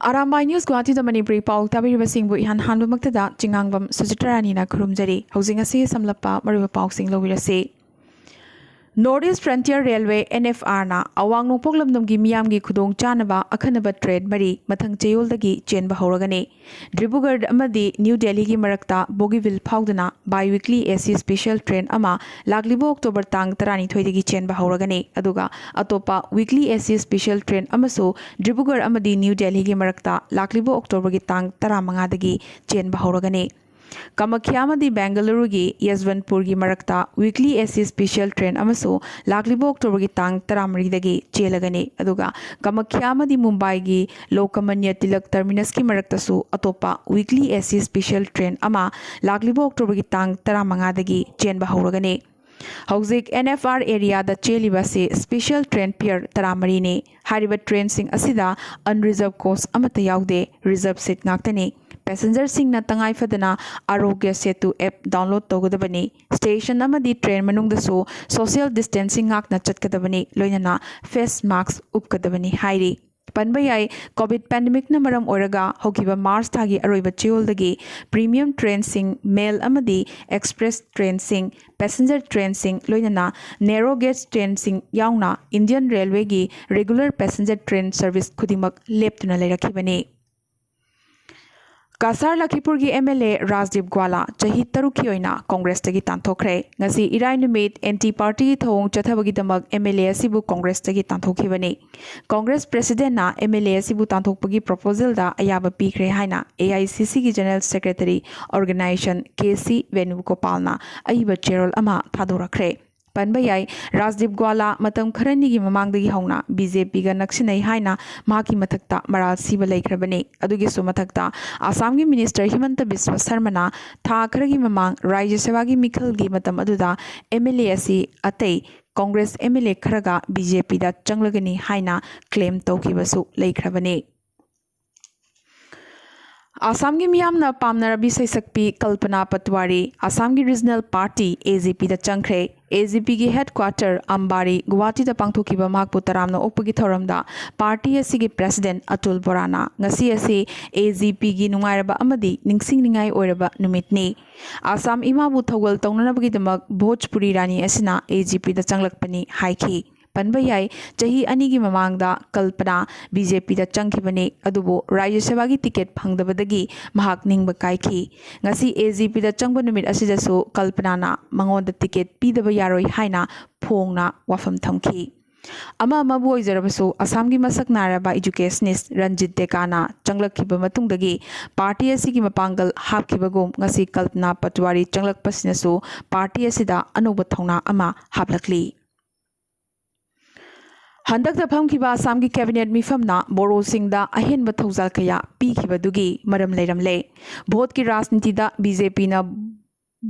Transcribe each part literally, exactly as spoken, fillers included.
Arambai news ꯒꯨꯋꯥꯍꯥꯇꯤꯗ Manipuri ꯄꯥꯎ ꯇꯥꯕꯤꯔꯤꯕꯁꯤꯡꯕꯨ ꯏꯍꯥꯟ ꯍꯥꯟꯕꯃꯛꯇꯗ ꯆꯤꯉꯥꯡꯕꯝ ꯁꯨꯆꯤꯇ꯭ꯔꯥ ꯔꯥꯅꯤꯅ ꯈꯨꯔꯨꯝꯖꯔꯤ꯫ ꯍꯧꯖꯤꯛ ꯉꯁꯤꯒꯤ ꯁꯝꯂꯞꯄ ꯃꯔꯨꯑꯣꯏꯕ ꯄꯥꯎꯁꯤꯡ ꯂꯧꯕꯤꯔꯁꯤ꯫ North East Frontier Railway, N F R ꯅ ꯑꯋꯥꯡ ꯅꯣꯡꯄꯣꯛ ꯂꯝꯗꯝꯒꯤ ꯃꯤꯌꯥꯝꯒꯤ ꯈꯨꯗꯣꯡ ꯆꯥꯅꯕ ꯑꯈꯟꯅꯕ ꯇ꯭ꯔꯦꯟ ꯃꯔꯤ ꯃꯊꯪ ꯆꯌꯣꯜꯗꯒꯤ ꯆꯦꯟꯕ ꯍꯧꯔꯒꯅꯤ꯫ ꯗꯤꯕ꯭ꯔꯨꯒꯔ ꯑꯃꯗꯤ ꯅ꯭ꯌꯨ ꯗꯦꯜꯂꯤꯒꯤ ꯃꯔꯛꯇ ꯕꯣꯒꯤꯕꯤꯜ ꯐꯥꯎꯗꯨꯅ bi-weekly A C special train ꯑꯃ ꯂꯥꯛꯂꯤꯕ ꯑꯣꯛꯇꯣꯕꯔ ꯇꯥꯡ ꯇꯔꯥꯅꯤꯊꯣꯏꯗꯒꯤ ꯆꯦꯟꯕ ꯍꯧꯔꯒꯅꯤ꯫ ꯑꯗꯨꯒ ꯑꯇꯣꯞꯄ weekly A C special train ꯑꯃꯁꯨ ꯗꯤꯕ꯭ꯔꯨꯒꯔ ꯑꯃꯗꯤ ꯅ꯭ꯌꯨ ꯗꯦꯜꯂꯤꯒꯤ ꯃꯔꯛꯇ ꯂꯥꯛꯂꯤꯕ ꯑꯣꯛꯇꯣꯕꯔꯒꯤ ꯇꯥꯡ ꯇꯔꯥꯃꯉꯥꯗꯒꯤ ꯆꯦꯟꯕ ꯍꯧꯔꯒꯅꯤ꯫ ꯀꯃꯈ꯭ꯌꯥ ꯑꯃꯗꯤ ꯕꯦꯡꯒꯂꯨꯔꯨꯒꯤ ꯌꯁꯋꯟꯠꯄꯨꯔꯒꯤ ꯃꯔꯛꯇ weekly A C special train ꯑꯃꯁꯨ ꯂꯥꯛꯂꯤꯕ ꯑꯣꯛꯇꯣꯕꯔꯒꯤ ꯇꯥꯡ ꯇꯔꯥꯃꯔꯤꯗꯒꯤ ꯆꯦꯜꯂꯒꯅꯤ꯫ ꯑꯗꯨꯒ ꯀꯃꯈ꯭ꯌꯥ ꯑꯃꯗꯤ ꯃꯨꯝꯕꯥꯏꯒꯤ ꯂꯣꯀꯃꯟꯌ ꯇꯤꯂꯛ ꯇꯔꯃꯤꯅꯁꯀꯤ ꯃꯔꯛꯇꯁꯨ ꯑꯇꯣꯞꯄ weekly A C special train ꯑꯃ ꯂꯥꯛꯂꯤꯕ ꯑꯣꯛꯇꯣꯕꯔꯒꯤ ꯇꯥꯡ ꯇꯔꯥꯃꯉꯥꯗꯒꯤ ꯆꯦꯟꯕ ꯍꯧꯔꯒꯅꯤ꯫ ꯍꯧꯖꯤꯛ N F R area ꯗ ꯆꯦꯜꯂꯤꯕ ꯑꯁꯤ special train pair ꯇꯔꯥꯃꯔꯤꯅꯤ꯫ ꯍꯥꯏꯔꯤꯕ ꯇ꯭ꯔꯦꯟꯁꯤꯡ ꯑꯁꯤꯗ unreserved coach ꯑꯃꯠꯇ ꯌꯥꯎꯗꯦ, reserved seat ꯉꯥꯛꯇꯅꯤ꯫ ꯄꯦꯁꯦꯟꯖꯔꯁꯤꯡꯅ ꯇꯉꯥꯏ ꯐꯗꯅ ꯑꯥꯔꯣꯒ꯭ꯌ ꯁꯦꯇꯨ app download ꯇꯧꯒꯗꯕꯅꯤ꯫ ꯁ꯭ꯇꯦꯁꯟ ꯑꯃꯗꯤ ꯇ꯭ꯔꯦꯟ ꯃꯅꯨꯡꯗꯁꯨ social distancing ꯉꯥꯛꯅ ꯆꯠꯀꯗꯕꯅꯤ, ꯂꯣꯏꯅꯅ face mask ꯎꯞꯀꯗꯕꯅꯤ ꯍꯥꯏꯔꯤ꯫ ꯄꯟꯕ ꯌꯥꯏ, ꯀꯣꯚꯤꯗ ꯄꯦꯟꯗꯦꯃꯤꯛꯅ ꯃꯔꯝ ꯑꯣꯏꯔꯒ ꯍꯧꯈꯤꯕ ꯃꯥꯔꯆ ꯊꯥꯒꯤ ꯑꯔꯣꯏꯕ ꯆꯌꯣꯜꯗꯒꯤ premium ꯇ꯭ꯔꯦꯟꯁꯤꯡ, mail ꯑꯃꯗꯤ express ꯇ꯭ꯔꯦꯟꯁꯤꯡ, passenger ꯇ꯭ꯔꯦꯟꯁꯤꯡ, ꯂꯣꯏꯅꯅ narrow gauge ꯇ꯭ꯔꯦꯟꯁꯤꯡ ꯌꯥꯎꯅ Indian Railway ꯒꯤ regular passenger train service ꯈꯨꯗꯤꯡꯃꯛ ꯂꯦꯞꯇꯨꯅ ꯂꯩꯔꯛꯈꯤꯕꯅꯤ꯫ ꯀꯁꯥꯔ ꯂꯈꯤꯄꯨꯔꯒꯤ M L A ꯔꯥꯖꯗꯤꯞ ꯒ꯭ꯋꯥꯂꯥ ꯆꯍꯤ ꯇꯔꯨꯛꯀꯤ ꯑꯣꯏꯅ ꯀꯣꯡꯒ꯭ꯔꯦꯁꯇꯒꯤ ꯇꯥꯟꯊꯣꯛꯈ꯭ꯔꯦ꯫ ꯉꯁꯤ ꯏꯔꯥꯏ ꯅꯨꯃꯤꯠ anti party ꯒꯤ ꯊꯧꯑꯣꯡ ꯆꯠꯊꯕꯒꯤꯗꯃꯛ M L A ꯑꯁꯤꯕꯨ ꯀꯣꯡꯒ꯭ꯔꯦꯁꯇꯒꯤ ꯇꯥꯟꯊꯣꯛꯈꯤꯕꯅꯤ꯫ ꯀꯣꯡꯒ꯭ꯔꯦꯁ president ꯅ M L A ꯑꯁꯤꯕꯨ ꯇꯥꯟꯊꯣꯛꯄꯒꯤ proposal ꯗ ꯑꯌꯥꯕ ꯄꯤꯈ꯭ꯔꯦ ꯍꯥꯏꯅ A I C C ꯒꯤ general secretary organization K C ꯚꯦꯅꯨꯒꯣꯄꯥꯜꯅ ꯑꯏꯕ ꯆꯦꯔꯣꯜ ꯑꯃ ꯊꯥꯗꯣꯔꯛꯈ꯭ꯔꯦ꯫ ꯄꯟꯕ ꯌꯥꯏ, ꯔꯥꯖꯗꯤꯞ ꯒ꯭ꯋꯥꯂꯥ ꯃꯇꯝ ꯈꯔꯅꯤꯒꯤ ꯃꯃꯥꯡꯗꯒꯤ ꯍꯧꯅ B J P ꯒ ꯅꯛꯁꯤꯟꯅꯩ ꯍꯥꯏꯅ ꯃꯍꯥꯛꯀꯤ ꯃꯊꯛꯇ ꯃꯔꯥꯜ ꯁꯤꯕ ꯂꯩꯈ꯭ꯔꯕꯅꯤ꯫ ꯑꯗꯨꯒꯤꯁꯨ ꯃꯊꯛꯇ, ꯑꯁꯥꯝꯒꯤ minister ꯍꯤꯃꯟꯇ ꯕꯤꯁ꯭ꯋ ꯁꯔꯃꯅ ꯊꯥ ꯈꯔꯒꯤ ꯃꯃꯥꯡ ꯔꯥꯖ꯭ꯌ ꯁꯚꯥꯒꯤ ꯃꯤꯈꯜꯒꯤ ꯃꯇꯝ ꯑꯗꯨꯗ M L A ꯑꯁꯤ ꯑꯇꯩ ꯀꯣꯡꯒ꯭ꯔꯦꯁ M L A ꯈꯔꯒ B J P ꯗ ꯆꯪꯂꯒꯅꯤ ꯍꯥꯏꯅ claim ꯇꯧꯈꯤꯕꯁꯨ ꯂꯩꯈ꯭ꯔꯕꯅꯤ꯫ ꯑꯥꯁꯥꯝꯒꯤ ꯃꯤꯌꯥꯝꯅ ꯄꯥꯝꯅꯔꯕꯤ ꯁꯩꯁꯛꯄꯤ ꯀꯜꯄꯅꯥ ꯄꯠꯋꯥꯔꯤ ꯑꯥꯁꯥꯝꯒꯤ ꯔꯤꯖꯅꯦꯜ ꯄꯥꯔꯇꯤ ꯑꯦ ꯖꯤ ꯄꯤꯗ ꯆꯪꯈ꯭ꯔꯦ꯫ ꯑꯦ ꯖꯤ ꯄꯤꯒꯤ ꯍꯦꯗꯀ꯭ꯋꯥꯇꯔ ꯑꯝꯕꯥꯔꯤ ꯒꯨꯋꯥꯍꯥꯇꯤꯗ ꯄꯥꯡꯊꯣꯛꯈꯤꯕ ꯃꯍꯥꯛꯄꯨ ꯇꯔꯥꯝꯅ ꯑꯣꯛꯄꯒꯤ ꯊꯧꯔꯝꯗ ꯄꯥꯔꯇꯤ ꯑꯁꯤꯒꯤ ꯄ꯭ꯔꯦꯁꯤꯗꯦꯟꯠ ꯑꯇꯨꯜ ꯕꯣꯔꯥꯅ ꯉꯁꯤ ꯑꯁꯤ ꯑꯦ ꯖꯤ ꯄꯤꯒꯤ ꯅꯨꯡꯉꯥꯏꯔꯕ ꯑꯃꯗꯤ ꯅꯤꯡꯁꯤꯡꯅꯤꯡꯉꯥꯏ ꯑꯣꯏꯔꯕ ꯅꯨꯃꯤꯠꯅꯤ꯫ ꯑꯥꯁꯥꯝ ꯏꯃꯥꯕꯨ ꯊꯧꯒꯜ ꯇꯧꯅꯅꯕꯒꯤꯗꯃꯛ ꯚꯣꯖꯄꯨꯔꯤ ꯔꯥꯅꯤ ꯑꯁꯤꯅ ꯑꯦ ꯖꯤ ꯄꯤꯗ ꯆꯪꯂꯛꯄꯅꯤ ꯍꯥꯏꯈꯤ꯫ ꯄꯟꯕ ꯌꯥꯏ, ꯆꯍꯤ ꯑꯅꯤꯒꯤ ꯃꯃꯥꯡꯗ ꯀꯜꯄꯅꯥ ꯕꯤ ꯖꯦ ꯄꯤꯗ ꯆꯪꯈꯤꯕꯅꯤ, ꯑꯗꯨꯕꯨ ꯔꯥꯖ꯭ꯌ ꯁꯚꯥꯒꯤ ꯇꯤꯀꯦꯠ ꯐꯪꯗꯕꯗꯒꯤ ꯃꯍꯥꯛ ꯅꯤꯡꯕ ꯀꯥꯏꯈꯤ꯫ ꯉꯁꯤ ꯑꯦ ꯖꯤ ꯄꯤꯗ ꯆꯪꯕ ꯅꯨꯃꯤꯠ ꯑꯁꯤꯗꯁꯨ ꯀꯜꯄꯅꯥꯅ ꯃꯉꯣꯟꯗ ꯇꯤꯀꯦꯠ ꯄꯤꯗꯕ ꯌꯥꯔꯣꯏ ꯍꯥꯏꯅ ꯐꯣꯡꯅ ꯋꯥꯐꯝ ꯊꯝꯈꯤ꯫ ꯑꯃ ꯑꯃꯕꯨ ꯑꯣꯏꯖꯔꯕꯁꯨ, ꯑꯁꯥꯝꯒꯤ ꯃꯁꯛ ꯅꯥꯏꯔꯕ ꯏꯖꯨꯀꯦꯁꯅꯤꯁ ꯔꯟꯖꯤꯠ ꯗꯦꯀꯥꯅ ꯆꯪꯂꯛꯈꯤꯕ ꯃꯇꯨꯡꯗꯒꯤ ꯄꯥꯔꯇꯤ ꯑꯁꯤꯒꯤ ꯃꯄꯥꯡꯒꯜ ꯍꯥꯞꯈꯤꯕꯒꯨꯝ, ꯉꯁꯤ ꯀꯜꯄꯅꯥ ꯄꯠꯋꯥꯔꯤ ꯆꯪꯂꯛꯄꯁꯤꯅꯁꯨ ꯄꯥꯔꯇꯤ ꯑꯁꯤꯗ ꯑꯅꯧꯕ ꯊꯧꯅꯥ ꯑꯃ ꯍꯥꯞꯂꯛꯂꯤ꯫ ꯍꯟꯗꯛꯇ ꯐꯝꯈꯤꯕ ꯑꯁꯥꯝꯒꯤ ꯀꯦꯕꯤꯅꯦꯠ ꯃꯤꯐꯝꯅ ꯕꯣꯔꯣꯁꯤꯡꯗ ꯑꯍꯦꯟꯕ ꯊꯧꯖꯥꯜ ꯀꯌꯥ ꯄꯤꯈꯤꯕꯗꯨꯒꯤ ꯃꯔꯝ ꯂꯩꯔꯝꯂꯦ꯫ ꯚꯣꯠꯀꯤ ꯔꯥꯖꯅꯤꯇꯤꯗ ꯕꯤ ꯖꯦ ꯄꯤꯅ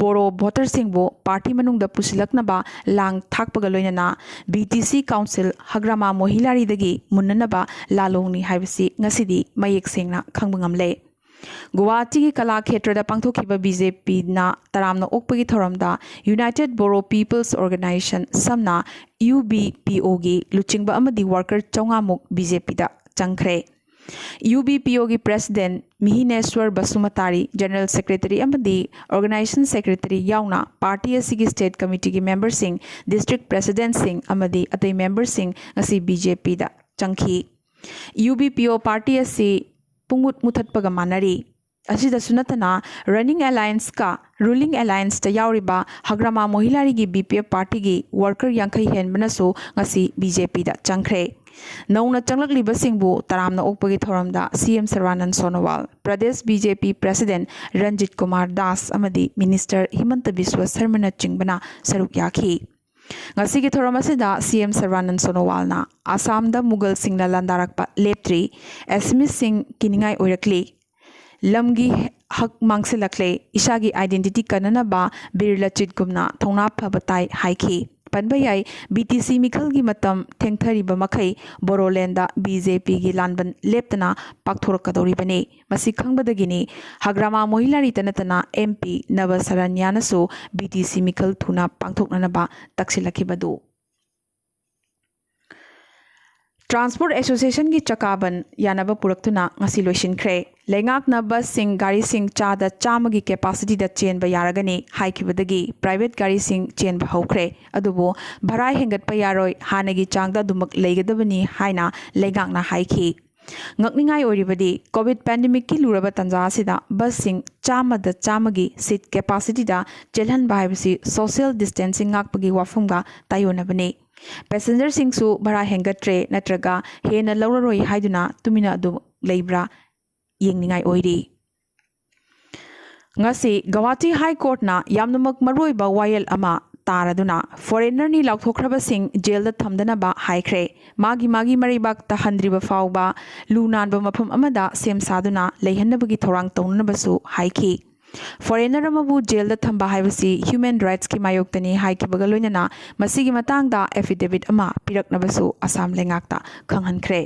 ꯕꯣꯔꯣ ꯚꯣꯇꯔꯁꯤꯡꯕꯨ ꯄꯥꯔꯇꯤ ꯃꯅꯨꯡꯗ ꯄꯨꯁꯤꯜꯂꯛꯅꯕ ꯂꯥꯡ ꯊꯥꯛꯄꯒ ꯂꯣꯏꯅꯅ ꯕꯤ ꯇꯤ ꯁꯤ ꯀꯥꯎꯟꯁꯤꯜ ꯍꯒ꯭ꯔꯥꯃꯥ ꯃꯣꯍꯤꯂꯥꯔꯤꯗꯒꯤ ꯃꯨꯟꯅꯅꯕ ꯂꯥꯂꯣꯡꯅꯤ ꯍꯥꯏꯕꯁꯤ ꯉꯁꯤꯗꯤ ꯃꯌꯦꯛ ꯁꯦꯡꯅ ꯈꯪꯕ ꯉꯝꯂꯦ꯫ ꯒꯨꯋꯥꯍꯥꯇꯤꯒꯤ ꯀꯂꯥ ꯈꯦꯇ꯭ꯔꯗ ꯄꯥꯡꯊꯣꯛꯈꯤꯕ ꯕꯤ ꯖꯦ ꯄꯤꯅ ꯇꯔꯥꯝꯅ ꯑꯣꯛꯄꯒꯤ ꯊꯧꯔꯝꯗ ꯌꯨꯅꯥꯏꯇꯦꯗ ꯕꯣꯔꯣ ꯄꯤꯄꯜꯁ ꯑꯣꯔꯒꯅꯥꯏꯖꯦꯁꯟ, ꯁꯝꯅ ꯌꯨ ꯕꯤ ꯄꯤ ꯑꯣꯒꯤ ꯂꯨꯆꯤꯡꯕ ꯑꯃꯗꯤ ꯋꯥꯔꯀꯔ ꯆꯥꯝꯃꯉꯥꯃꯨꯛ ꯕꯤ ꯖꯦ ꯄꯤꯗ ꯆꯪꯈ꯭ꯔꯦ꯫ ꯌꯨ ꯕꯤ ꯄꯤ ꯑꯣꯒꯤ ꯄ꯭ꯔꯦꯁꯤꯗꯦꯟꯠ ꯃꯤꯍꯤꯅꯦꯁ꯭ꯋꯔ ꯕꯁꯨꯃꯇꯥꯔꯤ, ꯖꯦꯅꯔꯦꯜ ꯁꯦꯀ꯭ꯔꯦꯇꯔꯤ ꯑꯃꯗꯤ ꯑꯣꯔꯒꯅꯥꯏꯖꯦꯁꯟ ꯁꯦꯀ꯭ꯔꯦꯇꯔꯤ ꯌꯥꯎꯅ ꯄꯥꯔꯇꯤ ꯑꯁꯤꯒꯤ ꯁ꯭ꯇꯦꯠ ꯀꯃꯤꯇꯤꯒꯤ ꯃꯦꯝꯕꯔꯁꯤꯡ, ꯗꯤꯁꯇ꯭ꯔꯤꯛ ꯄ꯭ꯔꯦꯁꯤꯗꯦꯟꯠꯁꯤꯡ ꯑꯃꯗꯤ ꯑꯇꯩ ꯃꯦꯝꯕꯔꯁꯤꯡ ꯉꯁꯤ ꯕꯤ ꯖꯦ ꯄꯤꯗ ꯆꯪꯈꯤ꯫ ꯌꯨ ꯕꯤ ꯄꯤ ꯑꯣ ꯄꯥꯔꯇꯤ ꯑꯁꯤ ꯄꯨꯡꯃꯨꯠ ꯃꯨꯊꯠꯄꯒ ꯃꯥꯟꯅꯔꯤ꯫ ꯑꯁꯤꯗꯁꯨ ꯅꯠꯇꯅ, ꯔꯟꯅꯤꯡ ꯑꯦꯂꯥꯏꯟꯁꯀ ꯔꯨꯂꯤꯡ ꯑꯦꯂꯥꯏꯟꯁꯇ ꯌꯥꯎꯔꯤꯕ ꯍꯒ꯭ꯔꯥꯃꯥ ꯃꯣꯍꯤꯂꯥꯔꯤꯒꯤ ꯕꯤ ꯄꯤ ꯑꯦꯐ ꯄꯥꯔꯇꯤꯒꯤ ꯋꯥꯔꯀꯔ ꯌꯥꯡꯈꯩ ꯍꯦꯟꯕꯅꯁꯨ ꯉꯁꯤ ꯕꯤ ꯖꯦ ꯄꯤꯗ ꯆꯪꯈ꯭ꯔꯦ꯫ ꯅꯧꯅ ꯆꯪꯂꯛꯂꯤꯕꯁꯤꯡꯕꯨ ꯇꯔꯥꯝꯅ ꯑꯣꯛꯄꯒꯤ ꯊꯧꯔꯝꯗ ꯁꯤ ꯑꯦꯝ ꯁꯔꯕꯥꯅꯟ ꯁꯣꯅꯣꯋꯥꯜ, ꯄ꯭ꯔꯗꯦꯁ ꯕꯤ ꯖꯦ ꯄꯤ ꯄ꯭ꯔꯦꯁꯤꯗꯦꯟꯠ ꯔꯟꯖꯤꯠ ꯀꯨꯃꯥꯔ ꯗꯥꯁ ꯑꯃꯗꯤ ꯃꯤꯅꯤꯁꯇꯔ ꯍꯤꯃꯟꯇ ꯕꯤꯁ꯭ꯋ ꯁꯔꯃꯅꯆꯤꯡꯕꯅ ꯁꯔꯨꯛ ꯌꯥꯈꯤ꯫ ꯉꯁꯤꯒꯤ ꯊꯧꯔꯝ ꯑꯁꯤꯗ ꯁꯤ ꯑꯦꯝ ꯁꯔꯕꯥꯅꯟ ꯁꯣꯅꯣꯋꯥꯜꯅ ꯑꯁꯥꯝꯗ ꯃꯨꯒꯜꯁꯤꯡꯅ ꯂꯥꯟꯗꯥꯔꯛꯄ ꯂꯦꯞꯇ꯭ꯔꯤ, ꯑꯦꯁꯃꯤꯁꯁꯤꯡ ꯀꯤꯅꯤꯡꯉꯥꯏ ꯑꯣꯏꯔꯛꯂꯤ, ꯂꯝꯒꯤ ꯍꯛ ꯃꯥꯡꯁꯤꯜꯂꯛꯂꯦ, ꯏꯁꯥꯒꯤ ꯑꯥꯏꯗꯦꯟꯇꯤꯇꯤ ꯀꯟꯅꯅꯕ ꯕꯤꯔ ꯂꯆꯤꯠꯒꯨꯝꯅ ꯊꯧꯅꯥ ꯐꯕ ꯇꯥꯏ ꯍꯥꯏꯈꯤ꯫ ꯄꯟꯕ ꯌꯥꯏ꯫ ꯕꯤ ꯇꯤ ꯁꯤ ꯃꯤꯈꯜꯒꯤ ꯃꯇꯝ ꯊꯦꯡꯊꯔꯤꯕ ꯃꯈꯩ ꯕꯣꯔꯣꯂꯦꯟꯗ ꯕꯤ ꯖꯦ ꯄꯤꯒꯤ ꯂꯥꯟꯕꯟ ꯂꯦꯞꯇꯅ ꯄꯥꯛꯊꯣꯔꯛꯀꯗꯧꯔꯤꯕꯅꯤ꯫ ꯃꯁꯤ ꯈꯪꯕꯗꯒꯤꯅꯤ ꯍꯒ꯭ꯔꯥꯃꯥ ꯃꯣꯍꯤꯂꯥꯔꯤꯇ ꯅꯠꯇꯅ ꯑꯦꯝ ꯄꯤ ꯅꯕ ꯁꯔꯟꯌꯥꯅꯁꯨ ꯕꯤ ꯇꯤ ꯁꯤ ꯃꯤꯈꯜ ꯊꯨꯅ ꯄꯥꯡꯊꯣꯛꯅꯅꯕ ꯇꯛꯁꯤꯜꯂꯛꯈꯤꯕꯗꯨ꯫ ꯇ꯭ꯔꯥꯟꯁꯄꯣꯔꯠ ꯑꯦꯁꯣꯁꯤꯌꯦꯁꯟꯒꯤ ꯆꯀꯥꯕꯟ ꯌꯥꯅꯕ ꯄꯨꯔꯛꯇꯨꯅ ꯉꯁꯤ ꯂꯣꯏꯁꯤꯟꯈ꯭ꯔꯦ꯫ ꯂꯩꯉꯥꯛꯅ ꯕꯁꯁꯤꯡ, ꯒꯥꯔꯤꯁꯤꯡ ꯆꯥꯗ ꯆꯥꯝꯃꯒꯤ ꯀꯦꯄꯥꯁꯤꯇꯤꯗ ꯆꯦꯟꯕ ꯌꯥꯔꯒꯅꯤ ꯍꯥꯏꯈꯤꯕꯗꯒꯤ ꯄ꯭ꯔꯥꯏꯚꯦꯠ ꯒꯥꯔꯤꯁꯤꯡ ꯆꯦꯟꯕ ꯍꯧꯈ꯭ꯔꯦ꯫ ꯑꯗꯨꯕꯨ ꯚꯔꯥ ꯍꯦꯟꯒꯠꯄ ꯌꯥꯔꯣꯏ, ꯍꯥꯟꯅꯒꯤ ꯆꯥꯡꯗ ꯑꯗꯨꯃꯛ ꯂꯩꯒꯗꯕꯅꯤ ꯍꯥꯏꯅ ꯂꯩꯉꯥꯛꯅ ꯍꯥꯏꯈꯤ꯫ ꯉꯛꯅꯤꯡꯉꯥꯏ ꯑꯣꯏꯔꯤꯕꯗꯤ, ꯀꯣꯚꯤꯗ ꯄꯦꯟꯗꯦꯃꯤꯛꯀꯤ ꯂꯨꯔꯕ ꯇꯥꯟꯖꯥ ꯑꯁꯤꯗ ꯕꯁꯁꯤꯡ ꯆꯥꯝꯃꯗ ꯆꯥꯝꯃꯒꯤ ꯁꯤꯠ ꯀꯦꯄꯥꯁꯤꯇꯤꯗ ꯆꯦꯜꯍꯟꯕ ꯍꯥꯏꯕꯁꯤ ꯁꯣꯁꯤꯌꯦꯜ ꯗꯤꯁꯇꯦꯟꯁꯤꯡ ꯉꯥꯛꯄꯒꯤ ꯋꯥꯐꯝꯒ ꯇꯥꯏꯑꯣꯟꯅꯕꯅꯤ꯫ ꯄꯦꯁꯦꯟꯖꯔꯁꯤꯡꯁꯨ ꯚꯔꯥ ꯍꯦꯟꯒꯠꯇ꯭ꯔꯦ ꯅꯠꯇ꯭ꯔꯒ ꯍꯦꯟꯅ ꯂꯧꯔꯔꯣꯏ ꯍꯥꯏꯗꯨꯅ ꯇꯨꯃꯤꯟꯅ ꯑꯗꯨꯝ ꯂꯩꯕ꯭ꯔꯥ ꯌꯦꯡꯅꯤꯡꯉꯥꯏ ꯑꯣꯏꯔꯤ꯫ ꯉꯁꯤ ꯒꯧꯍꯥꯇꯤ ꯍꯥꯏ ꯀꯣꯔꯠꯅ ꯌꯥꯝꯅꯃꯛ ꯃꯔꯨꯑꯣꯏꯕ ꯋꯥꯌꯦꯜ ꯑꯃ ꯇꯥꯔꯗꯨꯅ ꯐꯣꯔꯦꯟꯅꯔꯅꯤ ꯂꯥꯎꯊꯣꯛꯈ꯭ꯔꯕꯁꯤꯡ ꯖꯦꯜꯗ ꯊꯝꯗꯅꯕ ꯍꯥꯏꯈ꯭ꯔꯦ꯫ ꯃꯥꯒꯤ ꯃꯥꯒꯤ ꯃꯔꯩꯕꯥꯛ ꯇꯥꯍꯟꯗ꯭ꯔꯤꯕ ꯐꯥꯎꯕ ꯂꯨ ꯅꯥꯟꯕ ꯃꯐꯝ ꯑꯃꯗ ꯁꯦꯝ ꯁꯥꯗꯨꯅ ꯂꯩꯍꯟꯅꯕꯒꯤ ꯊꯧꯔꯥꯡ ꯇꯧꯅꯅꯕꯁꯨ ꯍꯥꯏꯈꯤ꯫ ꯐꯣꯔꯦꯟꯅꯔ ꯑꯃꯕꯨ ꯖꯦꯜꯗ ꯊꯝꯕ ꯍꯥꯏꯕꯁꯤ ꯍ꯭ꯌꯨꯃꯦꯟ ꯔꯥꯏꯠꯁꯀꯤ ꯃꯥꯌꯣꯛꯇꯅꯤ ꯍꯥꯏꯈꯤꯕꯒ ꯂꯣꯏꯅꯅ ꯃꯁꯤꯒꯤ ꯃꯇꯥꯡꯗ ꯑꯦꯐꯤꯗꯦꯕꯤꯠ ꯑꯃ ꯄꯤꯔꯛꯅꯕꯁꯨ ꯑꯁꯥꯝ ꯂꯩꯉꯥꯛꯇ ꯈꯪꯍꯟꯈ꯭ꯔꯦ꯫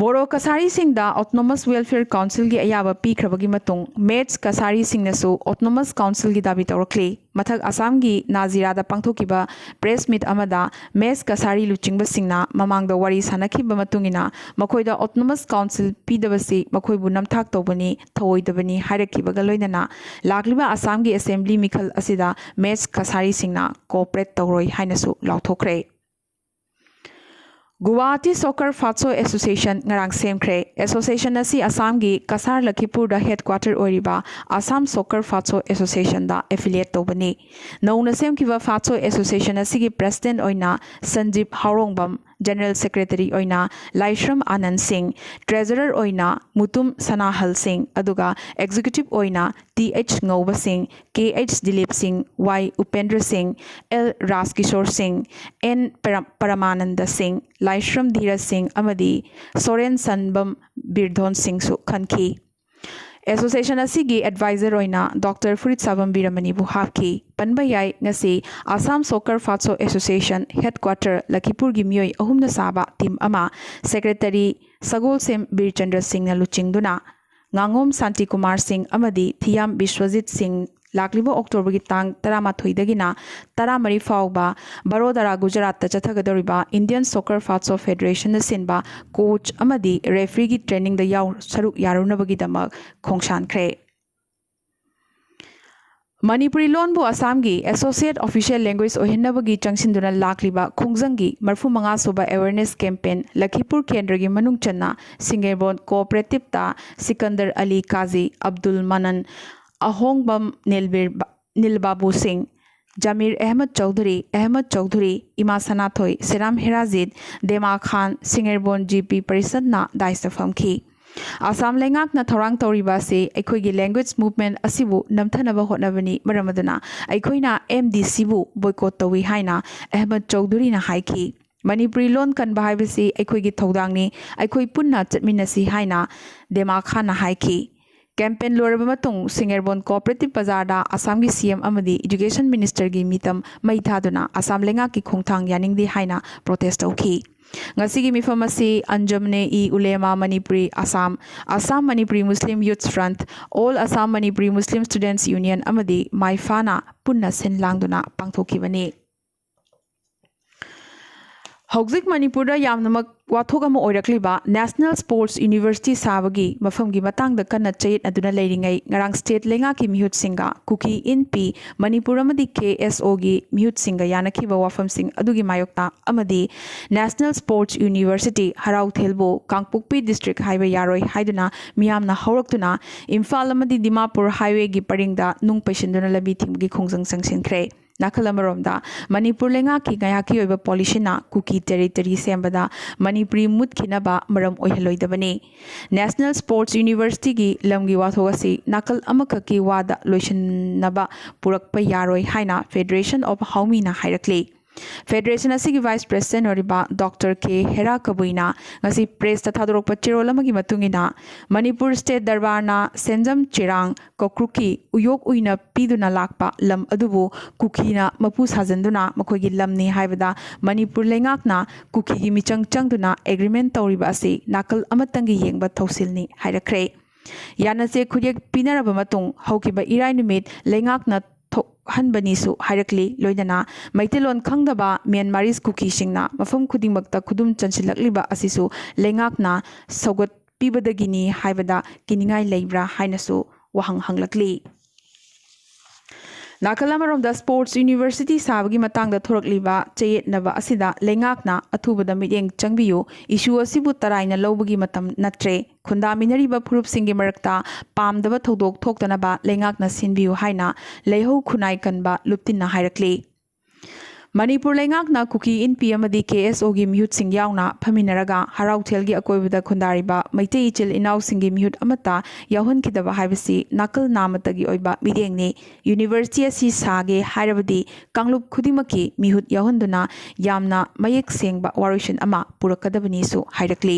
ꯕꯣꯔꯣ ꯀꯁꯥꯔꯤꯁꯤꯡꯗ ꯑꯣꯇꯣꯅꯣꯃꯁ ꯋꯦꯜꯐꯤꯌꯔ ꯀꯥꯎꯟꯁꯤꯜꯒꯤ ꯑꯌꯥꯕ ꯄꯤꯈ꯭ꯔꯕꯒꯤ ꯃꯇꯨꯡ ꯃꯦꯠꯁ ꯀꯁꯥꯔꯤꯁꯤꯡꯅꯁꯨ ꯑꯣꯇꯣꯅꯣꯃꯁ ꯀꯥꯎꯟꯁꯤꯜꯒꯤ ꯗꯥꯕꯤ ꯇꯧꯔꯛꯂꯤ꯫ ꯃꯊꯛ ꯑꯁꯥꯝꯒꯤ ꯅꯥꯖꯤꯔꯥꯗ ꯄꯥꯡꯊꯣꯛꯈꯤꯕ ꯄ꯭ꯔꯦꯁ ꯃꯤꯠ ꯑꯃꯗ ꯃꯦꯠꯁ ꯀꯁꯥꯔꯤ ꯂꯨꯆꯤꯡꯕꯁꯤꯡꯅ ꯃꯃꯥꯡꯗ ꯋꯥꯔꯤ ꯁꯥꯅꯈꯤꯕ ꯃꯇꯨꯡ ꯏꯟꯅ ꯃꯈꯣꯏꯗ ꯑꯣꯇꯣꯅꯣꯃꯁ ꯀꯥꯎꯟꯁꯤꯜ ꯄꯤꯗꯕꯁꯤ ꯃꯈꯣꯏꯕꯨ ꯅꯝꯊꯥꯛ ꯇꯧꯕꯅꯤ, ꯊꯧꯑꯣꯏꯗꯕꯅꯤ ꯍꯥꯏꯔꯛꯈꯤꯕꯒ ꯂꯣꯏꯅꯅ ꯂꯥꯛꯂꯤꯕ ꯑꯁꯥꯝꯒꯤ ꯑꯦꯁꯦꯝꯕ꯭ꯂꯤ ꯃꯤꯈꯜ ꯑꯁꯤꯗ ꯃꯦꯠꯁ ꯀꯁꯥꯔꯤꯁꯤꯡꯅ ꯀꯣꯑꯣꯄꯔꯦꯠ ꯇꯧꯔꯣꯏ ꯍꯥꯏꯅꯁꯨ ꯂꯥꯎꯊꯣꯛꯈ꯭ꯔꯦ꯫ ꯒꯨꯋꯥꯍꯥꯇꯤ ꯁꯣꯀꯔ ꯐꯥꯠꯁꯣ ꯑꯦꯁꯣꯁꯤꯌꯦꯁꯟ ꯉꯔꯥꯡ ꯁꯦꯝꯈ꯭ꯔꯦ꯫ ꯑꯦꯁꯣꯁꯤꯌꯦꯁꯟ ꯑꯁꯤ ꯑꯁꯥꯝꯒꯤ ꯀꯁꯥꯔ ꯂꯈꯤꯄꯨꯔꯗ ꯍꯦꯗꯀ꯭ꯋꯥꯇꯔ ꯑꯣꯏꯔꯤꯕ ꯑꯁꯥꯝ ꯁꯣꯀꯔ ꯐꯥꯠꯁꯣ ꯑꯦꯁꯣꯁꯤꯌꯦꯁꯟꯗ ꯑꯦꯐꯤꯂꯤꯌꯦꯠ ꯇꯧꯕꯅꯤ꯫ ꯅꯧꯅ ꯁꯦꯝꯈꯤꯕ ꯐꯥꯠꯁꯣ ꯑꯦꯁꯣꯁꯤꯌꯦꯁꯟ ꯑꯁꯤꯒꯤ ꯄ꯭ꯔꯦꯁꯤꯗꯦꯟꯠ ꯑꯣꯏꯅ ꯁꯟꯖꯤꯞ ꯍꯥꯎꯔꯣꯡꯕꯝ, ꯖꯦꯅꯔꯦꯜ ꯁꯦꯀ꯭ꯔꯦꯇꯔꯤ ꯑꯣꯏꯅ ꯂꯥꯏꯁ꯭ꯔꯝ ꯑꯥꯅꯟ ꯁꯤꯡ, ꯇ꯭ꯔꯦꯖꯔꯔ ꯑꯣꯏꯅ ꯃꯨꯇꯨꯝ ꯁꯅꯥꯍꯜ ꯁꯤꯡ, ꯑꯗꯨꯒ ꯑꯦꯛꯖꯤꯀ꯭ꯌꯨꯇꯤꯚ ꯑꯣꯏꯅ ꯇꯤ ꯑꯩꯆ ꯉꯧꯕ ꯁꯤꯡ, ꯀꯦ ꯑꯩꯆ ꯗꯤꯂꯤꯞ ꯁꯤꯡ, ꯋꯥꯏ ꯎꯄꯦꯟꯗ꯭ꯔ ꯁꯤꯡ, ꯑꯦꯜ ꯔꯥꯖꯀꯤꯁꯣꯔ ꯁꯤꯡ, ꯑꯦꯟ ꯄꯔꯝ-, ꯄꯔꯃꯥꯅꯟꯗ ꯁꯤꯡ, ꯂꯥꯏꯁ꯭ꯔꯝ ꯙꯤꯔꯖ ꯁꯤꯡ ꯑꯃꯗꯤ ꯁꯣꯔꯦꯟ ꯁꯟꯕꯝ ꯕꯤꯔꯙꯣꯟ ꯁꯤꯡꯁꯨ ꯈꯟꯈꯤ꯫ ꯑꯦꯁꯣꯁꯤꯌꯦꯁꯟ ꯑꯁꯤꯒꯤ ꯑꯦꯗꯚꯥꯏꯖꯔ ꯑꯣꯏꯅ ꯗꯣꯛꯇꯔ ꯐꯨꯔꯤꯠꯁꯥꯕꯝ ꯕꯤꯔꯃꯅꯤꯕꯨ ꯍꯥꯞꯈꯤ꯫ ꯄꯟꯕ ꯌꯥꯏ, ꯉꯁꯤ ꯑꯁꯥꯝ ꯁꯣꯀꯔ ꯐꯥꯠꯁꯣ ꯑꯦꯁꯣꯁꯤꯌꯦꯁꯟ ꯍꯦꯗꯀ꯭ꯋꯥꯇꯔ ꯂꯈꯤꯄꯨꯔꯒꯤ ꯃꯤꯑꯣꯏ ꯑꯍꯨꯝꯅ ꯁꯥꯕ ꯇꯤꯝ ꯑꯃ ꯁꯦꯀ꯭ꯔꯦꯇꯔꯤ ꯁꯒꯣꯜꯁꯦꯝ ꯕꯤꯔꯆꯟꯗ꯭ꯔ ꯁꯤꯡꯅ ꯂꯨꯆꯤꯡꯗꯨꯅ ꯉꯥꯉꯣꯝ ꯁꯥꯟꯇꯤ ꯀꯨꯃꯥꯔ ꯁꯤꯡ ꯑꯃꯗꯤ ꯊꯤꯌꯥꯝ ꯕꯤꯁ꯭ꯋꯖꯤꯠ ꯁꯤꯡ ꯂꯥꯛꯂꯤꯕ ꯑꯣꯛꯇꯣꯕꯔꯒꯤ ꯇꯥꯡ ꯇꯔꯥꯃꯥꯊꯣꯏꯗꯒꯤꯅ ꯇꯔꯥꯃꯔꯤ ꯐꯥꯎꯕ ꯕꯔꯣꯗꯥꯔꯥ ꯒꯨꯖꯔꯥꯠꯇ ꯆꯠꯊꯒꯗꯧꯔꯤꯕ ꯏꯟꯗꯤꯌꯟ ꯁꯣꯀꯔ ꯐꯥꯠꯁꯣ ꯐꯦꯗꯔꯦꯁꯟꯅ ꯁꯤꯟꯕ ꯀꯣꯆ ꯑꯃꯗꯤ ꯔꯦꯐ꯭ꯔꯤꯒꯤ ꯇ꯭ꯔꯦꯅꯤꯡꯗ ꯌꯥꯎ ꯁꯔꯨꯛ ꯌꯥꯔꯨꯅꯕꯒꯤꯗꯃꯛ ꯈꯣꯡꯁꯥꯟꯈ꯭ꯔꯦ꯫ ꯃꯅꯤꯄꯨꯔꯤ ꯂꯣꯟꯕꯨ ꯑꯁꯥꯝꯒꯤ ꯑꯦꯁꯣꯁꯤꯌꯦꯠ ꯑꯣꯐꯤꯁꯤꯌꯦꯜ ꯂꯦꯡꯒ꯭ꯋꯦꯖ ꯑꯣꯏꯍꯟꯅꯕꯒꯤ ꯆꯪꯁꯤꯟꯗꯨꯅ ꯂꯥꯛꯂꯤꯕ ꯈꯣꯡꯖꯪꯒꯤ ꯃꯔꯤꯐꯨ ꯃꯉꯥ ꯁꯨꯕ ꯑꯦꯋꯦꯔꯅꯦꯁ ꯀꯦꯝꯄꯦꯟ ꯂꯈꯤꯄꯨꯔ ꯀꯦꯟꯗ꯭ꯔꯒꯤ ꯃꯅꯨꯡ ꯆꯟꯅ ꯁꯤꯡꯒꯦꯔꯕꯣꯟ ꯀꯣꯑꯣꯄꯔꯦꯇꯤꯞꯇ ꯁꯤꯀꯟꯗꯔ ꯑꯂꯤ ꯀꯥꯖꯤ, ꯑꯕꯗꯨꯜ ꯃꯅꯟ, ꯑꯍꯣꯡꯕꯝ ꯅꯤꯜꯕꯤꯔ-, ꯅꯤꯜꯕꯥꯕꯨ ꯁꯤꯡ, ꯖꯃꯤꯔ ꯑꯍꯃꯗ ꯆꯧꯙꯨꯔꯤ, ꯑꯍꯃꯗ ꯆꯧꯙꯨꯔꯤ, ꯏꯃꯥ ꯁꯅꯥꯊꯣꯏ, ꯁꯦꯔꯥꯝ ꯍꯦꯔꯥꯖꯤꯠ, ꯗꯦꯃꯥ ꯈꯥꯟ, ꯁꯤꯡꯒꯦꯔꯕꯣꯟ ꯖꯤ ꯄꯤ ꯄꯔꯤꯁꯠꯅ ꯗꯥꯏꯁꯇ ꯐꯝꯈꯤ꯫ ꯑꯁꯥꯝ ꯂꯩꯉꯥꯛꯅ ꯊꯧꯔꯥꯡ ꯇꯧꯔꯤꯕ ꯑꯁꯤ ꯑꯩꯈꯣꯏꯒꯤ ꯂꯦꯡꯒ꯭ꯋꯦꯖ ꯃꯨꯚꯃꯦꯟꯠ ꯑꯁꯤꯕꯨ ꯅꯝꯊꯅꯕ ꯍꯣꯠꯅꯕꯅꯤ, ꯃꯔꯝ ꯑꯗꯨꯅ ꯑꯩꯈꯣꯏꯅ ꯑꯦꯝ ꯗꯤ ꯁꯤꯕꯨ ꯕꯣꯏꯀꯣꯠ ꯇꯧꯏ ꯍꯥꯏꯅ ꯑꯍꯃꯗ ꯆꯧꯙꯨꯔꯤꯅ ꯍꯥꯏꯈꯤ꯫ ꯃꯅꯤꯄꯨꯔꯤ ꯂꯣꯟ ꯀꯟꯕ ꯍꯥꯏꯕꯁꯤ ꯑꯩꯈꯣꯏꯒꯤ ꯊꯧꯗꯥꯡꯅꯤ, ꯑꯩꯈꯣꯏ ꯄꯨꯟꯅ ꯆꯠꯃꯤꯟꯅꯁꯤ ꯍꯥꯏꯅ ꯗꯦꯃꯥ ꯈꯥꯟꯅ ꯍꯥꯏꯈꯤ꯫ ꯀꯦꯝꯄꯦꯟ ꯂꯣꯏꯔꯕ ꯃꯇꯨꯡ ꯁꯤꯡꯒꯦꯔꯕꯣꯟ ꯀꯣꯑꯣꯄꯔꯦꯇꯤꯞ ꯕꯖꯥꯔꯗ ꯑꯁꯥꯝꯒꯤ ꯁꯤ ꯑꯦꯝ ꯑꯃꯗꯤ ꯏꯗꯨꯀꯦꯁꯟ ꯃꯤꯅꯤꯁꯇꯔꯒꯤ ꯃꯤꯇꯝ ꯃꯩ ꯊꯥꯗꯨꯅ ꯑꯁꯥꯝ ꯂꯩꯉꯥꯛꯀꯤ ꯈꯣꯡꯊꯥꯡ ꯌꯥꯅꯤꯡꯗꯦ ꯍꯥꯏꯅ ꯄ꯭ꯔꯣꯇꯦꯁ ꯇꯧꯈꯤ꯫ ꯉꯁꯤꯒꯤ ꯃꯤꯐꯝ ꯑꯁꯤ ꯑꯟꯖꯨꯃꯅꯦ ꯏ ꯎꯂꯦꯃꯥ Manipuri Assam, Assam Manipuri Muslim youth front, all Assam Manipuri Muslim students union ꯑꯃꯗꯤ ꯃꯥꯏꯐꯥꯅ ꯄꯨꯟꯅ ꯁꯤꯟ ꯂꯥꯡꯗꯨꯅ ꯄꯥꯡꯊꯣꯛꯈꯤꯕꯅꯤ꯫ ꯍꯧꯖꯤꯛ ꯃꯅꯤꯄꯨꯔꯗ ꯌꯥꯝꯅꯃꯛ ꯋꯥꯊꯣꯛ ꯑꯃ ꯑꯣꯏꯔꯛꯂꯤꯕ ꯅꯦꯁꯅꯦꯜ ꯁ꯭ꯄꯣꯔꯠꯁ ꯌꯨꯅꯤꯚꯔꯁꯤꯇꯤ ꯁꯥꯕꯒꯤ ꯃꯐꯝꯒꯤ ꯃꯇꯥꯡꯗ ꯀꯟꯅ ꯆꯌꯦꯠꯅꯗꯨꯅ ꯂꯩꯔꯤꯉꯩ, ꯉꯔꯥꯡ ꯁ꯭ꯇꯦꯠ ꯂꯩꯉꯥꯛꯀꯤ ꯃꯤꯍꯨꯠꯁꯤꯡꯒ ꯀꯨꯀꯤ ꯏꯟꯄꯤ ꯃꯅꯤꯄꯨꯔ ꯑꯃꯗꯤ ꯀꯦ ꯑꯦꯁ ꯑꯣꯒꯤ ꯃꯤꯍꯨꯠꯁꯤꯡꯒ ꯌꯥꯅꯈꯤꯕ ꯋꯥꯐꯝꯁꯤꯡ ꯑꯗꯨꯒꯤ ꯃꯥꯌꯣꯛꯇ ꯑꯃꯗꯤ ꯅꯦꯁꯅꯦꯜ ꯁ꯭ꯄꯣꯔꯠꯁ ꯌꯨꯅꯤꯚꯔꯁꯤꯇꯤ ꯍꯔꯥꯎꯊꯦꯜꯕꯨ ꯀꯥꯡꯄꯣꯛꯄꯤ ꯗꯤꯁꯇ꯭ꯔꯤꯛ ꯍꯥꯏꯕ ꯌꯥꯔꯣꯏ ꯍꯥꯏꯗꯨꯅ ꯃꯤꯌꯥꯝꯅ ꯍꯧꯔꯛꯇꯨꯅ ꯏꯝꯐꯥꯜ ꯑꯃꯗꯤ ꯗꯤꯃꯥꯄꯨꯔ ꯍꯥꯏꯋꯦꯒꯤ ꯄꯔꯤꯡꯗ ꯅꯨꯡ ꯄꯩꯁꯤꯟꯗꯨꯅ ꯂꯝꯕꯤ ꯊꯤꯡꯕꯒꯤ ꯈꯣꯡꯖꯪ ꯆꯪꯁꯤꯟꯈ꯭ꯔꯦ꯫ ꯅꯥꯀꯜ ꯑꯃꯔꯣꯝꯗ, ꯃꯅꯤꯄꯨꯔ ꯂꯩꯉꯥꯛꯀꯤ ꯉꯥꯏꯍꯥꯛꯀꯤ ꯑꯣꯏꯕ ꯄꯣꯂꯤꯁꯤꯅ ꯀꯨꯀꯤ ꯇꯦꯔꯤꯇꯔꯤ ꯁꯦꯝꯕꯗ ꯃꯅꯤꯄꯨꯔꯤ ꯃꯨꯠꯈꯤꯅꯕ ꯃꯔꯝ ꯑꯣꯏꯍꯜꯂꯣꯏꯗꯕꯅꯤ꯫ ꯅꯦꯁꯅꯦꯜ ꯁ꯭ꯄꯣꯔꯠꯁ ꯌꯨꯅꯤꯚꯔꯁꯤꯇꯤꯒꯤ ꯂꯝꯒꯤ ꯋꯥꯊꯣꯛ ꯑꯁꯤ ꯅꯥꯀꯜ ꯑꯃꯈꯛꯀꯤ ꯋꯥꯗ ꯂꯣꯏꯁꯤꯟꯅꯕ ꯄꯨꯔꯛꯄ ꯌꯥꯔꯣꯏ ꯍꯥꯏꯅ ꯐꯦꯗꯔꯦꯁꯟ ꯑꯣꯐ ꯍꯥꯎꯃꯤꯅ ꯍꯥꯏꯔꯛꯂꯤ꯫ ꯐꯦꯗꯔꯦꯁꯟ ꯑꯁꯤꯒꯤ ꯚꯥꯏꯁ ꯄ꯭ꯔꯦꯁꯤꯗꯦꯟ ꯑꯣꯏꯔꯤꯕ ꯗꯣꯛꯇꯔ ꯀꯦ ꯍꯦꯔꯥ ꯀꯕꯨꯏꯅ ꯉꯁꯤ ꯄ꯭ꯔꯦꯁꯇ ꯊꯥꯗꯣꯔꯛꯄ ꯆꯦꯔꯣꯜ ꯑꯃꯒꯤ ꯃꯇꯨꯡ ꯏꯟꯅ, ꯃꯅꯤꯄꯨꯔ ꯁ꯭ꯇꯦꯠ ꯗꯔꯕꯥꯔꯅ ꯁꯦꯟꯖꯝ ꯆꯤꯔꯥꯡ ꯀꯣꯀ꯭ꯔꯨꯛꯀꯤ ꯎꯌꯣꯛ ꯎꯏꯅ ꯄꯤꯗꯨꯅ ꯂꯥꯛꯄ ꯂꯝ ꯑꯗꯨꯕꯨ ꯀꯨꯀꯤꯅ ꯃꯄꯨ ꯁꯥꯖꯤꯟꯗꯨꯅ ꯃꯈꯣꯏꯒꯤ ꯂꯝꯅꯤ ꯍꯥꯏꯕꯗ ꯃꯅꯤꯄꯨꯔ ꯂꯩꯉꯥꯛꯅ ꯀꯨꯀꯤꯒꯤ ꯃꯤꯆꯪ ꯆꯪꯗꯨꯅ ꯑꯦꯒ꯭ꯔꯤꯃꯦꯟ ꯇꯧꯔꯤꯕ ꯑꯁꯤ ꯅꯥꯀꯜ ꯑꯃꯠꯇꯪꯒꯤ ꯌꯦꯡꯕ ꯊꯧꯁꯤꯜꯅꯤ ꯍꯥꯏꯔꯛꯈ꯭ꯔꯦ꯫ ꯌꯥꯅꯆꯦ ꯈꯨꯠꯌꯦꯛ ꯄꯤꯅꯔꯕ ꯃꯇꯨꯡ ꯍꯧꯈꯤꯕ ꯏꯔꯥꯏ ꯅꯨꯃꯤꯠ ꯂꯩꯉꯥꯛꯅ ꯊꯣꯛꯍꯟꯕꯅꯤꯁꯨ ꯍꯥꯏꯔꯛꯂꯤ꯫ ꯂꯣꯏꯅꯅ ꯃꯩꯇꯩꯂꯣꯟ ꯈꯪꯗꯕ ꯃ꯭ꯌꯥꯟꯃꯥꯔꯤꯁ ꯀꯨꯀꯤꯁꯤꯡꯅ ꯃꯐꯝ ꯈꯨꯗꯤꯡꯃꯛꯇ ꯈꯨꯗꯨꯝ ꯆꯟꯁꯤꯜꯂꯛꯂꯤꯕ ꯑꯁꯤꯁꯨ ꯂꯩꯉꯥꯛꯅ ꯁꯧꯒꯠꯄꯤꯕꯗꯒꯤꯅꯤ ꯍꯥꯏꯕꯗ ꯀꯤꯅꯤꯡꯉꯥꯏ ꯂꯩꯕ꯭ꯔꯥ ꯍꯥꯏꯅꯁꯨ ꯋꯥꯍꯪ ꯍꯪꯂꯛꯂꯤ꯫ ꯅꯥꯀꯜ ꯑꯃꯔꯣꯝꯗ ꯁ꯭ꯄꯣꯔꯠꯁ ꯌꯨꯅꯤꯚꯔꯁꯤꯇꯤ ꯁꯥꯕꯒꯤ ꯃꯇꯥꯡꯗ ꯊꯣꯔꯛꯂꯤꯕ ꯆꯌꯦꯠꯅꯕ ꯑꯁꯤꯗ ꯂꯩꯉꯥꯛꯅ ꯑꯊꯨꯕꯗ ꯃꯤꯠꯌꯦꯡ ꯆꯪꯕꯤꯌꯨ, ꯏꯁꯨ ꯑꯁꯤꯕꯨ ꯇꯔꯥꯏꯅ ꯂꯧꯕꯒꯤ ꯃꯇꯝ ꯅꯠꯇ꯭ꯔꯦ, ꯈꯨꯟꯗꯥꯃꯤꯟꯅꯔꯤꯕ ꯐꯨꯔꯨꯞꯁꯤꯡꯒꯤ ꯃꯔꯛꯇ ꯄꯥꯝꯗꯕ ꯊꯧꯗꯣꯛ ꯊꯣꯛꯇꯅꯕ ꯂꯩꯉꯥꯛꯅ ꯁꯤꯟꯕꯤꯌꯨ ꯍꯥꯏꯅ ꯂꯩꯍꯧ ꯈꯨꯟꯅꯥꯏ ꯀꯟꯕ ꯂꯨꯞꯇꯤꯟꯅ ꯍꯥꯏꯔꯛꯂꯤ꯫ ꯃꯅꯤꯄꯨꯔ ꯂꯩꯉꯥꯛꯅ ꯀꯨꯀꯤ ꯏꯟꯄꯤ ꯑꯃꯗꯤ ꯀꯦ ꯑꯦꯁ ꯑꯣꯒꯤ ꯃꯤꯍꯨꯠꯁꯤꯡ ꯌꯥꯎꯅ ꯐꯝꯃꯤꯟꯅꯔꯒ ꯍꯔꯥꯎꯊꯦꯜꯒꯤ ꯑꯀꯣꯏꯕꯗ ꯈꯨꯟꯗꯥꯔꯤꯕ ꯃꯩꯇꯩ ꯏꯆꯤꯜ ꯏꯅꯥꯎꯁꯤꯡꯒꯤ ꯃꯤꯍꯨꯠ ꯑꯃꯠꯇ ꯌꯥꯎꯍꯟꯈꯤꯗꯕ ꯍꯥꯏꯕꯁꯤ ꯅꯥꯀꯜ ꯅꯥꯃꯠꯇꯒꯤ ꯑꯣꯏꯕ ꯃꯤꯠꯌꯦꯡꯅꯤ꯫ ꯌꯨꯅꯤꯚꯔꯁꯤꯇꯤ ꯑꯁꯤ ꯁꯥꯒꯦ ꯍꯥꯏꯔꯕꯗꯤ ꯀꯥꯡꯂꯨꯞ ꯈꯨꯗꯤꯡꯃꯛꯀꯤ ꯃꯤꯍꯨꯠ ꯌꯥꯎꯍꯟꯗꯨꯅ ꯌꯥꯝꯅ ꯃꯌꯦꯛ ꯁꯦꯡꯕ ꯋꯥꯔꯣꯏꯁꯤꯟ ꯑꯃ ꯄꯨꯔꯛꯀꯗꯕꯅꯤꯁꯨ ꯍꯥꯏꯔꯛꯂꯤ꯫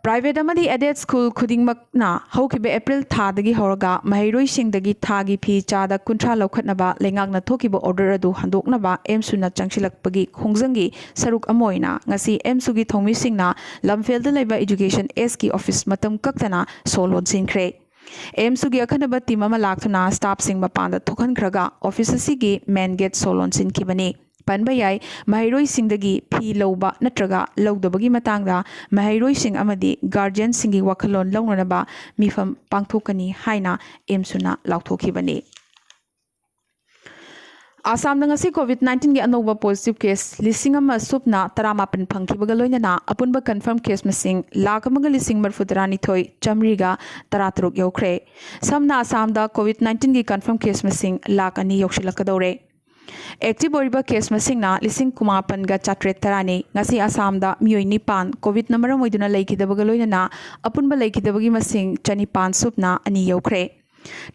ꯄ꯭ꯔꯥꯏꯚꯦꯠ ꯑꯃꯗꯤ ꯑꯦꯗꯦꯗ ꯁ꯭ꯀꯨꯜ ꯈꯨꯗꯤꯡꯃꯛꯅ ꯍꯧꯈꯤꯕ ꯑꯦꯄ꯭ꯔꯤꯜ ꯊꯥꯗꯒꯤ ꯍꯧꯔꯒ ꯃꯍꯩꯔꯣꯏꯁꯤꯡꯗꯒꯤ ꯊꯥꯒꯤ ꯐꯤ ꯆꯥꯗ ꯀꯨꯟꯊ꯭ꯔꯥ ꯂꯧꯈꯠꯅꯕ ꯂꯩꯉꯥꯛꯅ ꯊꯣꯛꯈꯤꯕ ꯑꯣꯔꯗꯔ ꯑꯗꯨ ꯍꯟꯗꯣꯛꯅꯕ ꯑꯦꯝꯁꯨꯅ ꯆꯪꯁꯤꯜꯂꯛꯄꯒꯤ ꯈꯣꯡꯖꯪꯒꯤ ꯁꯔꯨꯛ ꯑꯃ ꯑꯣꯏꯅ ꯉꯁꯤ ꯑꯦꯝꯁꯨꯒꯤ ꯊꯧꯃꯤꯁꯤꯡꯅ ꯂꯝꯐꯦꯜꯗ ꯂꯩꯕ ꯏꯗꯨꯀꯦꯁꯟ ꯑꯦꯁꯀꯤ ꯑꯣꯐꯤꯁ ꯃꯇꯝ ꯀꯛꯇꯅ ꯁꯣ ꯂꯣꯟꯁꯤꯟꯈ꯭ꯔꯦ꯫ ꯑꯦꯝꯁꯨꯒꯤ ꯑꯈꯟꯅꯕ ꯇꯤꯝ ꯑꯃ ꯂꯥꯛꯇꯨꯅ ꯁ꯭ꯇꯥꯐꯁꯤꯡ ꯃꯄꯥꯟꯗ ꯊꯣꯛꯍꯟꯈ꯭ꯔꯒ ꯑꯣꯐꯤꯁ ꯑꯁꯤꯒꯤ ꯃꯦꯟ ꯒꯦꯠ ꯁꯣ ꯂꯣꯟꯁꯤꯟꯈꯤꯕꯅꯤ꯫ ꯄꯟꯕ ꯌꯥꯏ, ꯃꯍꯩꯔꯣꯏꯁꯤꯡꯗꯒꯤ ꯐꯤ ꯂꯧꯕ ꯅꯠꯇ꯭ꯔꯒ ꯂꯧꯗꯕꯒꯤ ꯃꯇꯥꯡꯗ ꯃꯍꯩꯔꯣꯏꯁꯤꯡ ꯑꯃꯗꯤ ꯒꯥꯔꯖꯤꯌꯟꯁꯤꯡꯒꯤ ꯋꯥꯈꯜꯂꯣꯟ ꯂꯧꯅꯅꯕ ꯃꯤꯐꯝ ꯄꯥꯡꯊꯣꯛꯀꯅꯤ ꯍꯥꯏꯅ ꯑꯦꯝꯁꯨꯅ ꯂꯥꯎꯊꯣꯛꯈꯤꯕꯅꯤ꯫ ꯑꯁꯥꯝꯗ ꯉꯁꯤ ꯀꯣꯚꯤꯗ ꯅꯥꯏꯟꯇꯤꯟꯒꯤ ꯑꯅꯧꯕ ꯄꯣꯖꯤꯇꯤꯚ ꯀꯦꯁ ꯂꯤꯁꯤꯡ ꯑꯃ ꯁꯨꯞꯅ ꯇꯔꯥꯃꯥꯄꯟ ꯐꯪꯈꯤꯕꯒ ꯂꯣꯏꯅꯅ ꯑꯄꯨꯟꯕ ꯀꯟꯐꯥꯔꯝ ꯀꯦꯁ ꯃꯁꯤꯡ ꯂꯥꯈ ꯑꯃꯒ ꯂꯤꯁꯤꯡ ꯃꯔꯤꯐꯨ ꯇꯔꯥꯅꯤꯊꯣꯏ ꯆꯥꯃꯔꯤꯒ ꯇꯔꯥꯇꯔꯨꯛ ꯌꯧꯈ꯭ꯔꯦ꯫ ꯁꯝꯅ ꯑꯁꯥꯝꯗ ꯀꯣꯚꯤꯗ ꯅꯥꯏꯟꯇꯤꯟꯒꯤ ꯀꯟꯐꯥꯔꯝ ꯀꯦꯁ ꯃꯁꯤꯡ ꯂꯥꯈ ꯑꯅꯤ ꯌꯧꯁꯤꯜꯂꯛꯀꯗꯧꯔꯦ꯫ ꯑꯦꯛꯇꯤꯚ ꯑꯣꯏꯔꯤꯕ ꯀꯦꯁ ꯃꯁꯤꯡꯅ ꯂꯤꯁꯤꯡ ꯀꯨꯟꯃꯥꯄꯟꯒ ꯆꯥꯇ꯭ꯔꯦꯠ ꯇꯔꯥꯅꯤ꯫ ꯉꯁꯤ ꯑꯁꯥꯝꯗ ꯃꯤꯑꯣꯏ ꯅꯤꯄꯥꯟ ꯀꯣꯚꯤꯗꯅ ꯃꯔꯝ ꯑꯣꯏꯗꯨꯅ ꯂꯩꯈꯤꯗꯕꯒ ꯂꯣꯏꯅꯅ ꯑꯄꯨꯟꯕ ꯂꯩꯈꯤꯗꯕꯒꯤ ꯃꯁꯤꯡ ꯆꯅꯤꯄꯥꯟ ꯁꯨꯞꯅ ꯑꯅꯤ ꯌꯧꯈ꯭ꯔꯦ꯫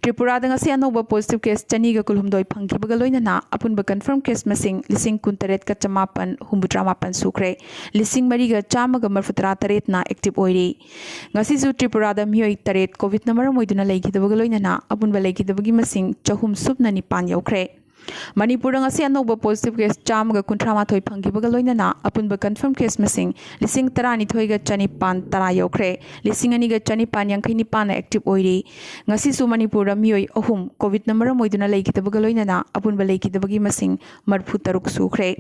ꯇ꯭ꯔꯤꯄꯨꯔꯥꯗ ꯉꯁꯤ ꯑꯅꯧꯕ positive case ꯆꯅꯤꯒ ꯀꯨꯟꯍꯨꯝꯗꯣꯏ ꯐꯪꯈꯤꯕꯒ ꯂꯣꯏꯅꯅ ꯑꯄꯨꯟꯕ confirm case ꯃꯁꯤꯡ ꯂꯤꯁꯤꯡ ꯀꯨꯟꯇꯔꯦꯠꯀ ꯆꯃꯥꯄꯟ ꯍꯨꯝꯐꯨꯇꯔꯥ ꯃꯥꯄꯟ ꯁꯨꯈ꯭ꯔꯦ꯫ ꯂꯤꯁꯤꯡ ꯃꯔꯤꯒ ꯆꯥꯝꯃꯒ ꯃꯔꯤꯐꯨꯇꯔꯥ ꯇꯔꯦꯠꯅ active ꯑꯣꯏꯔꯤ꯫ ꯉꯁꯤꯁꯨ ꯇ꯭ꯔꯤꯄꯨꯔꯥꯗ ꯃꯤꯑꯣꯏ ꯇꯔꯦꯠ COVID-ꯅ ꯃꯔꯝ ꯑꯣꯏꯗꯨꯅ ꯂꯩꯈꯤꯗꯕꯒ ꯂꯣꯏꯅꯅ ꯑꯄꯨꯟꯕ ꯂꯩꯈꯤꯗꯕꯒꯤ ꯃꯁꯤꯡ ꯆꯍꯨꯝ ꯁꯨꯞꯅ ꯅꯤꯄꯥꯟ ꯌꯧꯈ꯭ꯔꯦ꯫ ꯃꯅꯤꯄꯨꯔꯗ ꯉꯁꯤ ꯑꯅꯧꯕ positive case ꯆꯥꯝꯃꯒ ꯀꯨꯟꯊ꯭ꯔꯥ ꯃꯥꯊꯣꯏ ꯐꯪꯈꯤꯕꯒ ꯂꯣꯏꯅꯅ ꯑꯄꯨꯟꯕ confirm case ꯃꯁꯤꯡ ꯂꯤꯁꯤꯡ ꯇꯔꯥꯅꯤꯊꯣꯏꯒ ꯆꯅꯤꯄꯥꯟ ꯇꯔꯥ ꯌꯧꯈ꯭ꯔꯦ꯫ ꯂꯤꯁꯤꯡ ꯑꯅꯤꯒ ꯆꯅꯤꯄꯥꯟ ꯌꯥꯡꯈꯩ ꯅꯤꯄꯥꯟꯅ active ꯑꯣꯏꯔꯤ꯫ ꯉꯁꯤꯁꯨ ꯃꯅꯤꯄꯨꯔꯗ ꯃꯤꯑꯣꯏ ꯑꯍꯨꯝ COVID-ꯅ ꯃꯔꯝ ꯑꯣꯏꯗꯨꯅ ꯂꯩꯈꯤꯗꯕꯒ ꯂꯣꯏꯅꯅ ꯑꯄꯨꯟꯕ ꯂꯩꯈꯤꯗꯕꯒꯤ ꯃꯁꯤꯡ ꯃꯔꯤꯐꯨ ꯇꯔꯨꯛ ꯁꯨꯈ꯭ꯔꯦ꯫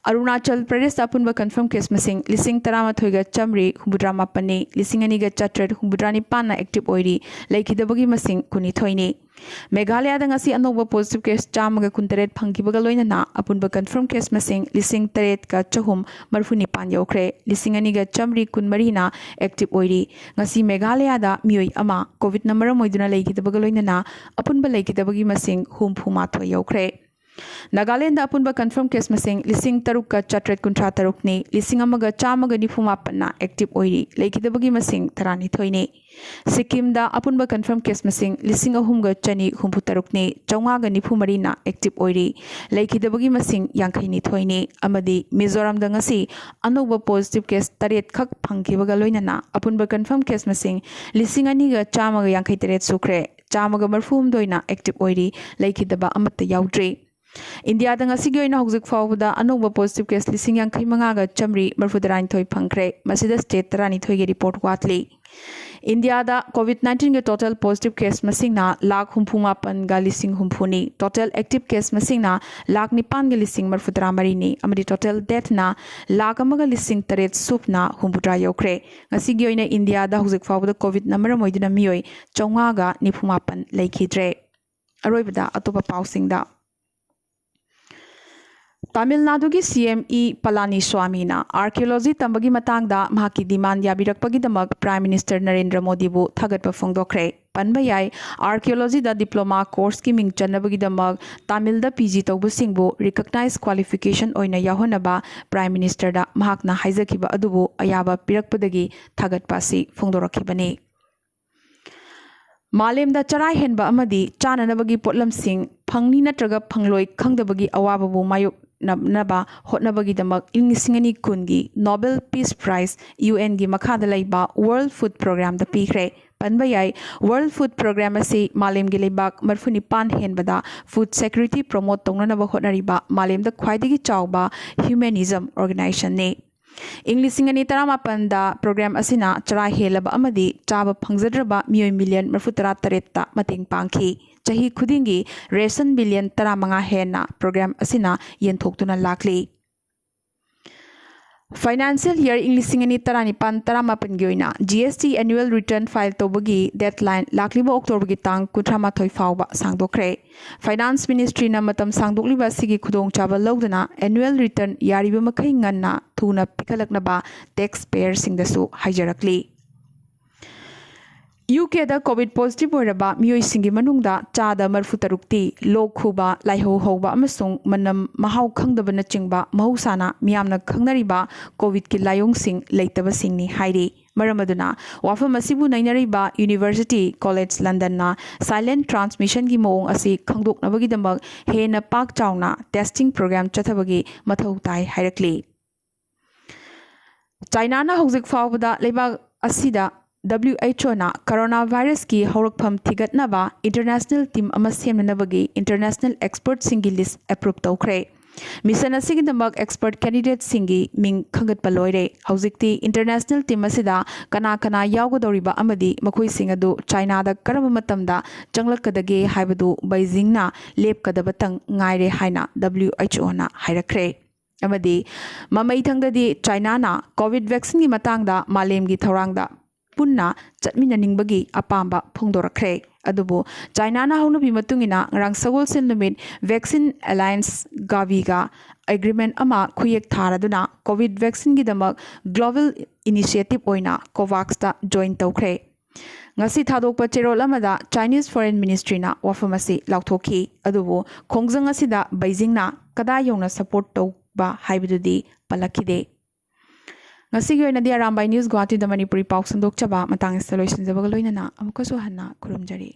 ꯑꯔꯨꯅꯥꯆꯜ ꯄ꯭ꯔꯗꯦꯁꯇ ꯑꯄꯨꯟꯕ confirm case ꯃꯁꯤꯡ ꯂꯤꯁꯤꯡ ꯇꯔꯥꯃꯥꯊꯣꯏꯒ ꯆꯥꯝꯃꯔꯤ ꯍꯨꯝꯐꯨꯇꯔꯥ ꯃꯥꯄꯟꯅꯤ, ꯂꯤꯁꯤꯡ ꯑꯅꯤꯒ ꯆꯥꯇ꯭ꯔꯦꯠ ꯍꯨꯝꯐꯨꯇꯔꯥ ꯅꯤꯄꯥꯟꯅ active ꯑꯣꯏꯔꯤ, ꯂꯩꯈꯤꯗꯕꯒꯤ ꯃꯁꯤꯡ ꯀꯨꯟꯅꯤꯊꯣꯏꯅꯤ꯫ ꯃꯦꯘꯥꯂꯌꯥꯗ ꯉꯁꯤ ꯑꯅꯧꯕ positive case ꯆꯥꯝꯃꯒ ꯀꯨꯟꯇꯔꯦꯠ ꯐꯪꯈꯤꯕꯒ ꯂꯣꯏꯅꯅ ꯑꯄꯨꯟꯕ confirm case ꯃꯁꯤꯡ ꯂꯤꯁꯤꯡ ꯇꯔꯦꯠꯀ ꯆꯍꯨꯝ ꯃꯔꯤꯐꯨ ꯅꯤꯄꯥꯟ ꯌꯧꯈ꯭ꯔꯦ, ꯂꯤꯁꯤꯡ ꯑꯅꯤꯒ ꯆꯥꯝꯃꯔꯤ ꯀꯨꯟꯃꯔꯤꯅ active ꯑꯣꯏꯔꯤ꯫ ꯉꯁꯤ ꯃꯦꯘꯥꯂꯌꯥꯗ ꯃꯤꯑꯣꯏ ꯑꯃ COVID-ꯅ ꯃꯔꯝ ꯑꯣꯏꯗꯨꯅ ꯂꯩꯈꯤꯗꯕꯒ ꯂꯣꯏꯅꯅ ꯑꯄꯨꯟꯕ ꯂꯩꯈꯤꯗꯕꯒꯤ ꯃꯁꯤꯡ ꯍꯨꯝꯐꯨ ꯃꯥꯊꯣꯏ ꯌꯧꯈ꯭ꯔꯦ꯫ ꯅꯥꯒꯥꯂꯦꯟꯗ ꯑꯄꯨꯟꯕ confirm case ꯃꯁꯤꯡ ꯂꯤꯁꯤꯡ ꯇꯔꯨꯛꯀ ꯆꯥꯇ꯭ꯔꯦꯠ ꯀꯨꯟꯊ꯭ꯔꯥ ꯇꯔꯨꯛꯅꯤ, ꯂꯤꯁꯤꯡ ꯑꯃꯒ ꯆꯥꯝꯃꯒ ꯅꯤꯐꯨ ꯃꯥꯄꯟꯅ active ꯑꯣꯏꯔꯤ, ꯂꯩꯈꯤꯗꯕꯒꯤ ꯃꯁꯤꯡ ꯇꯔꯥꯅꯤꯊꯣꯏꯅꯤ꯫ ꯁꯤꯛꯀꯤꯝꯗ ꯑꯄꯨꯟꯕ confirm case ꯃꯁꯤꯡ ꯂꯤꯁꯤꯡ ꯑꯍꯨꯝꯒ ꯆꯅꯤ ꯍꯨꯝꯐꯨ ꯇꯔꯨꯛꯅꯤ, ꯆꯥꯝꯃꯉꯥꯒ ꯅꯤꯐꯨ ꯃꯔꯤꯅ active ꯑꯣꯏꯔꯤ, ꯂꯩꯈꯤꯗꯕꯒꯤ ꯃꯁꯤꯡ ꯌꯥꯡꯈꯩ ꯅꯤꯊꯣꯏꯅꯤ꯫ ꯑꯃꯗꯤ ꯃꯤꯖꯣꯔꯥꯝꯗ ꯉꯁꯤ ꯑꯅꯧꯕ positive case ꯇꯔꯦꯠ ꯈꯛ ꯐꯪꯈꯤꯕꯒ ꯂꯣꯏꯅꯅ ꯑꯄꯨꯟꯕ confirm case ꯃꯁꯤꯡ ꯂꯤꯁꯤꯡ ꯑꯅꯤꯒ ꯆꯥꯝꯃꯒ ꯌꯥꯡꯈꯩ ꯇꯔꯦꯠ ꯁꯨꯈ꯭ꯔꯦ, ꯆꯥꯝꯃꯒ ꯃꯔꯤꯐꯨ ꯍꯨꯝꯗꯣꯏꯅ active ꯑꯣꯏꯔꯤ, ꯂꯩꯈꯤꯗꯕ ꯑꯃꯠꯇ ꯌꯥꯎꯗ꯭ꯔꯤ꯫ ꯏꯟꯗꯤꯌꯥꯗ ꯉꯁꯤꯒꯤ ꯑꯣꯏꯅ ꯍꯧꯖꯤꯛ ꯐꯥꯎꯕꯗ ꯑꯅꯧꯕ positive case ꯂꯤꯁꯤꯡ ꯌꯥꯡꯈꯩ ꯃꯉꯥꯒ ꯆꯥꯝꯃꯔꯤ ꯃꯔꯤꯐꯨ ꯇꯔꯥꯅꯤꯊꯣꯏ ꯐꯪꯈ꯭ꯔꯦ꯫ ꯃꯁꯤꯗ state ꯇꯔꯥꯅꯤꯊꯣꯏꯒꯤ report ꯋꯥꯠꯂꯤ꯫ ꯏꯟꯗꯤꯌꯥꯗ COVID-19ꯒꯤ total positive case ꯃꯁꯤꯡꯅ ꯂꯥꯈ ꯍꯨꯝꯐꯨ ꯃꯥꯄꯟꯒ ꯂꯤꯁꯤꯡ ꯍꯨꯝꯐꯨꯅꯤ꯫ Total active case ꯃꯁꯤꯡꯅ ꯂꯥꯈ ꯅꯤꯄꯥꯟꯒ ꯂꯤꯁꯤꯡ ꯃꯔꯤꯐꯨ ꯇꯔꯥ ꯃꯔꯤꯅꯤ꯫ ꯑꯃꯗꯤ total deathꯅ ꯂꯥꯈ ꯑꯃꯒ ꯂꯤꯁꯤꯡ ꯇꯔꯦꯠ ꯁꯨꯞꯅ ꯍꯨꯝꯐꯨꯇꯔꯥ ꯌꯧꯈ꯭ꯔꯦ꯫ ꯉꯁꯤꯒꯤ ꯑꯣꯏꯅ ꯏꯟꯗꯤꯌꯥꯗ ꯍꯧꯖꯤꯛ ꯐꯥꯎꯕꯗ COVID-ꯅ ꯃꯔꯝ ꯑꯣꯏꯗꯨꯅ ꯃꯤꯑꯣꯏ ꯆꯥꯝꯃꯉꯥꯒ ꯅꯤꯐꯨ ꯃꯥꯄꯟ ꯂꯩꯈꯤꯗ꯭ꯔꯦ꯫ ꯑꯔꯣꯏꯕꯗ ꯑꯇꯣꯞꯄ ꯄꯥꯎꯁꯤꯡꯗ꯫ ꯇꯥꯃꯤꯜ ꯅꯥꯗꯨꯒꯤ CM ꯏ ꯄꯂꯥꯅꯤꯁ꯭ꯋꯥꯃꯤꯅ archaeology ꯇꯝꯕꯒꯤ ꯃꯇꯥꯡꯗ ꯃꯍꯥꯛꯀꯤ demand ꯌꯥꯕꯤꯔꯛꯄꯒꯤꯗꯃꯛ Prime Minister ꯅꯔꯦꯟꯗ꯭ꯔ ꯃꯣꯗꯤꯕꯨ ꯊꯥꯒꯠꯄ ꯐꯣꯡꯗꯣꯛꯈ꯭ꯔꯦ꯫ ꯄꯟꯕ ꯌꯥꯏ, archaeologyꯗ diploma courseꯀꯤ ꯃꯤꯡ ꯆꯟꯅꯕꯒꯤꯗꯃꯛ ꯇꯥꯃꯤꯜꯗ PG ꯇꯧꯕꯁꯤꯡꯕꯨ recognized qualification ꯑꯣꯏꯅ ꯌꯥꯎꯍꯟꯅꯕ Prime Ministerꯗ ꯃꯍꯥꯛꯅ ꯍꯥꯏꯖꯈꯤꯕ ꯑꯗꯨꯕꯨ ꯑꯌꯥꯕ ꯄꯤꯔꯛꯄꯗꯒꯤ ꯊꯥꯒꯠꯄ ꯑꯁꯤ ꯐꯣꯡꯗꯣꯔꯛꯈꯤꯕꯅꯤ꯫ ꯃꯥꯂꯦꯝꯗ ꯆꯔꯥ ꯍꯦꯟꯕ ꯑꯃꯗꯤ ꯆꯥꯅꯅꯕꯒꯤ ꯄꯣꯠꯂꯝꯁꯤꯡ ꯐꯪꯅꯤ ꯅꯠꯇ꯭ꯔꯒ ꯐꯪꯂꯣꯏ ꯈꯪꯗꯕꯒꯤ ꯑꯋꯥꯕꯕꯨ ꯃꯥꯌꯣꯛꯅꯅꯕ ꯍꯣꯠꯅꯕꯒꯤꯗꯃꯛ ꯏꯪ ꯂꯤꯁꯤꯡ ꯑꯅꯤ ꯀꯨꯟꯒꯤ Nobel Peace Prize, ꯌꯨ ꯑꯦꯟꯒꯤ ꯃꯈꯥꯗ ꯂꯩꯕ World Food Programmeꯗ ꯄꯤꯈ꯭ꯔꯦ꯫ ꯄꯟꯕ ꯌꯥꯏ, World Food Programme ꯑꯁꯤ ꯃꯥꯂꯦꯝꯒꯤ ꯂꯩꯕꯥꯛ ꯃꯔꯤꯐꯨꯅꯤꯄꯥꯟ ꯍꯦꯟꯕꯗ food security promote ꯇꯧꯅꯅꯕ ꯍꯣꯠꯅꯔꯤꯕ ꯃꯥꯂꯦꯝꯗ ꯈ꯭ꯋꯥꯏꯗꯒꯤ ꯆꯥꯎꯕ humanism organisationꯅꯤ꯫ ꯏꯪ ꯂꯤꯁꯤꯡ ꯑꯅꯤ ꯇꯔꯥꯃꯥꯄꯟꯗ program ꯑꯁꯤꯅ ꯆꯔꯥ ꯍꯦꯜꯂꯕ ꯑꯃꯗꯤ ꯆꯥꯕ ꯐꯪꯖꯗ꯭ꯔꯕ ꯃꯤꯑꯣꯏ ꯃꯤꯂꯤꯌꯟ ꯃꯔꯤꯐꯨꯇꯔꯥ ꯇꯔꯦꯠꯇ ꯃꯇꯦꯡ ꯄꯥꯡꯈꯤ꯫ ꯆꯍꯤ ꯈꯨꯗꯤꯡꯒꯤ ration ꯕꯤꯂꯤꯌꯟ ꯇꯔꯥꯃꯉꯥ ꯍꯦꯟꯅ program ꯑꯁꯤꯅ ꯌꯦꯟꯊꯣꯛꯇꯨꯅ ꯂꯥꯛꯂꯤ꯫ Financial year ꯏꯪ ꯂꯤꯁꯤꯡ ꯑꯅꯤ ꯇꯔꯥꯅꯤꯄꯥꯟ ꯇꯔꯥꯃꯥꯄꯟꯒꯤ ꯑꯣꯏꯅ G S T annual return file ꯇꯧꯕꯒꯤ deadline ꯂꯥꯛꯂꯤꯕ Octoberꯒꯤ ꯇꯥꯡ ꯀꯨꯟꯊ꯭ꯔꯥ ꯃꯥꯊꯣꯏ ꯐꯥꯎꯕ ꯁꯥꯡꯗꯣꯛꯈ꯭ꯔꯦ꯫ Finance Ministryꯅ ꯃꯇꯝ ꯁꯥꯡꯗꯣꯛꯂꯤꯕ ꯑꯁꯤꯒꯤ ꯈꯨꯗꯣꯡꯆꯥꯕ ꯂꯧꯗꯨꯅ annual return ꯌꯥꯔꯤꯕ ꯃꯈꯩ ꯉꯟꯅ ꯊꯨꯅ ꯄꯤꯈꯠꯂꯛꯅꯕ tax payerꯁꯤꯡꯗꯁꯨ ꯍꯥꯏꯖꯔꯛꯂꯤ꯫ ꯌꯨ ꯀꯦꯗ COVID positive ꯑꯣꯏꯔꯕ ꯃꯤꯑꯣꯏꯁꯤꯡꯒꯤ ꯃꯅꯨꯡꯗ ꯆꯥꯗ ꯃꯔꯤꯐꯨ ꯇꯔꯨꯛꯇꯤ ꯂꯣꯛ ꯈꯨꯕ, ꯂꯥꯏꯍꯧ ꯍꯧꯕ ꯑꯃꯁꯨꯡ ꯃꯅꯝ ꯃꯍꯥꯎ ꯈꯪꯗꯕꯅꯆꯤꯡꯕ ꯃꯍꯧꯁꯥꯅ ꯃꯤꯌꯥꯝꯅ ꯈꯪꯅꯔꯤꯕ COVIDꯀꯤ ꯂꯥꯏꯑꯣꯡꯁꯤꯡ ꯂꯩꯇꯕꯁꯤꯡꯅꯤ ꯍꯥꯏꯔꯤ꯫ ꯃꯔꯝ ꯑꯗꯨꯅ ꯋꯥꯐꯝ ꯑꯁꯤꯕꯨ ꯅꯩꯅꯔꯤꯕ University College Londonꯅ silent transmissionꯒꯤ ꯃꯑꯣꯡ ꯑꯁꯤ ꯈꯪꯗꯣꯛꯅꯕꯒꯤꯗꯃꯛ ꯍꯦꯟꯅ ꯄꯥꯛ ꯆꯥꯎꯅ testing program ꯆꯠꯊꯕꯒꯤ ꯃꯊꯧ ꯇꯥꯏ ꯍꯥꯏꯔꯛꯂꯤ꯫ ꯆꯥꯏꯅꯥꯅ ꯍꯧꯖꯤꯛ ꯐꯥꯎꯕꯗ ꯂꯩꯕꯥꯛ ꯑꯁꯤꯗ WHOꯅ corona virusꯀꯤ ꯍꯧꯔꯛꯐꯝ ꯊꯤꯒꯠꯅꯕ international team ꯑꯃ ꯁꯦꯝꯅꯅꯕꯒꯤ international expertꯁꯤꯡꯒꯤ list approve ꯇꯧꯈ꯭ꯔꯦ꯫ Mission ꯑꯁꯤꯒꯤꯗꯃꯛ expert candidateꯁꯤꯡꯒꯤ ꯃꯤꯡ ꯈꯟꯒꯠꯄ ꯂꯣꯏꯔꯦ꯫ ꯍꯧꯖꯤꯛꯇꯤ international team ꯑꯁꯤꯗ ꯀꯅꯥ ꯀꯅꯥ ꯌꯥꯎꯒꯗꯧꯔꯤꯕ ꯑꯃꯗꯤ ꯃꯈꯣꯏꯁꯤꯡ ꯑꯗꯨ ꯆꯥꯏꯅꯥꯗ ꯀꯔꯝꯕ ꯃꯇꯝꯗ ꯆꯪꯂꯛꯀꯗꯒꯦ ꯍꯥꯏꯕꯗꯨ ꯕꯩꯖꯤꯡꯅ ꯂꯦꯞꯀꯗꯕꯇꯪ ꯉꯥꯏꯔꯦ ꯍꯥꯏꯅ WHOꯅ ꯍꯥꯏꯔꯛꯈ꯭ꯔꯦ꯫ ꯑꯃꯗꯤ ꯃꯃꯩꯊꯪꯗꯗꯤ ꯆꯥꯏꯅꯥꯅ COVID vaccineꯒꯤ ꯃꯇꯥꯡꯗ ꯃꯥꯂꯦꯝꯒꯤ ꯊꯧꯔꯥꯡꯗ ꯄꯨꯟꯅ ꯆꯠꯃꯤꯟꯅꯅꯤꯡꯕꯒꯤ ꯑꯄꯥꯝꯕ ꯐꯣꯡꯗꯣꯔꯛꯈ꯭ꯔꯦ꯫ ꯑꯗꯨꯕꯨ ꯆꯥꯏꯅꯥꯅ ꯍꯧꯅꯕꯤ ꯃꯇꯨꯡ ꯏꯟꯅ ꯉꯔꯥꯡ ꯁꯒꯣꯜꯁꯦꯟ ꯅꯨꯃꯤꯠ Vaccine Alliance Gavi ꯒ agreement ꯑꯃ ꯈꯨꯌꯦꯛ ꯊꯥꯔꯗꯨꯅ COVID vaccineꯒꯤꯗꯃꯛ global initiative ꯑꯣꯏꯅ COVAXꯇ join ꯇꯧꯈ꯭ꯔꯦ꯫ ꯉꯁꯤ ꯊꯥꯗꯣꯛꯄ ꯆꯦꯔꯣꯜ ꯑꯃꯗ Chinese Foreign Ministryꯅ ꯋꯥꯐꯝ ꯑꯁꯤ ꯂꯥꯎꯊꯣꯛꯈꯤ꯫ ꯑꯗꯨꯕꯨ ꯈꯣꯡꯖꯪ ꯑꯁꯤꯗ ꯕꯩꯖꯤꯡꯅ ꯀꯗꯥꯏ ꯌꯧꯅ support ꯇꯧꯕ ꯍꯥꯏꯕꯗꯨꯗꯤ ꯄꯜꯂꯛꯈꯤꯗꯦ꯫ ꯉꯁꯤꯒꯤ ꯑꯣꯏꯅꯗꯤ ꯑꯔꯥꯝꯕꯥꯏ ꯅ꯭ꯌꯨꯁ ꯒꯨꯋꯥꯍꯥꯇꯤꯗ ꯃꯅꯤꯄꯨꯔꯤ ꯄꯥꯎ ꯁꯟꯗꯣꯛꯆꯕ ꯃꯇꯥꯡ ꯑꯁꯤꯗ ꯂꯣꯏꯁꯤꯟꯖꯕꯒ ꯂꯣꯏꯅꯅ ꯑꯃꯨꯛꯀꯁꯨ ꯍꯟꯅ ꯈꯨꯔꯨꯝꯖꯔꯤ꯫